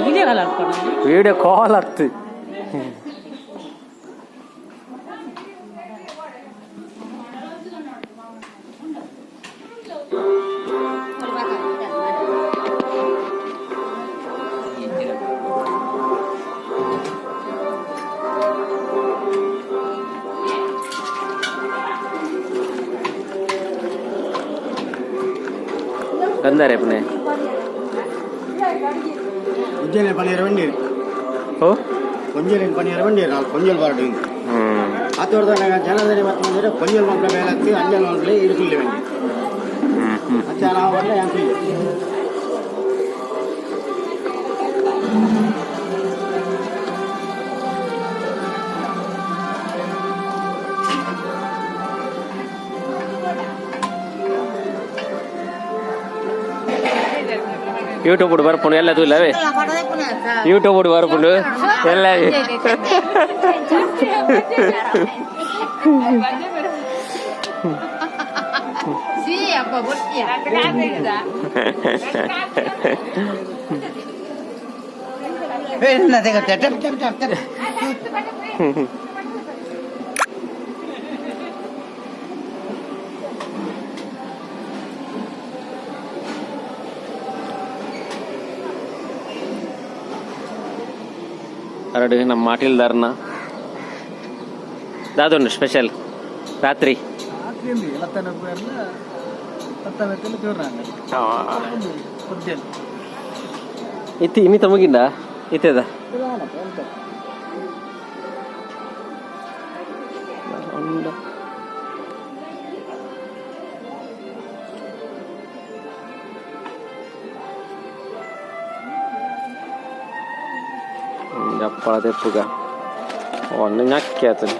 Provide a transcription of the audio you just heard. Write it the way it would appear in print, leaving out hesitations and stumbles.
Video call ಅತ್ತು. ಗಂಧಾರೆ ಪುಣೆ. ಉಜ್ಜಯಿನಿ ಪನಿಯರ ವಂಡೀರು. ಓ. ಕೊಂಜಲಿನ ಪನಿಯರ ವಂಡೀರು, ನಾಲ್ ಕೊಂಜಲ್ border. ಆತೋರ್ದ ಜನದರಿ ಮತ್ತು ಕೊಂಜಲ್ ಮಕ್ಕಳ ಮೇಲೆ ಅಂಜಲ್ ಮಕ್ಕಳು ಇರುಕುಲ್ಲಿ ವಂಡಿ. ಹ್ಮ್ ಹ್ಮ್. ಅಚ್ಚ ನಾವು ಬರಲ್ಲ ಯಾಂಕುಲ್ಲಿ. ಯೂಟ್ಯೂಬ್ ಬರ್ಪುಂಡು ಎಲ್ಲ ತೂಲವೇ, ಯೂಟ್ಯೂಬ್ ಬರ್ಪುಂಡು ಎಲ್ಲ. ಅರಡು ನಮ್ಮ ಮಾಟಿಲ್ದಾರ್ನ ದಾದುಂಡು ಸ್ಪೆಷಲ್ ರಾತ್ರಿ? ಇತ್ತಿ ಇನ್ನಿತ ಮುಗಿಂದ ಇತ್ತದ. ಅಪ್ಪಳ ತೆಪ್ಪುಗ ಒಂದು ನಕ್ಕಿ ಆತನ.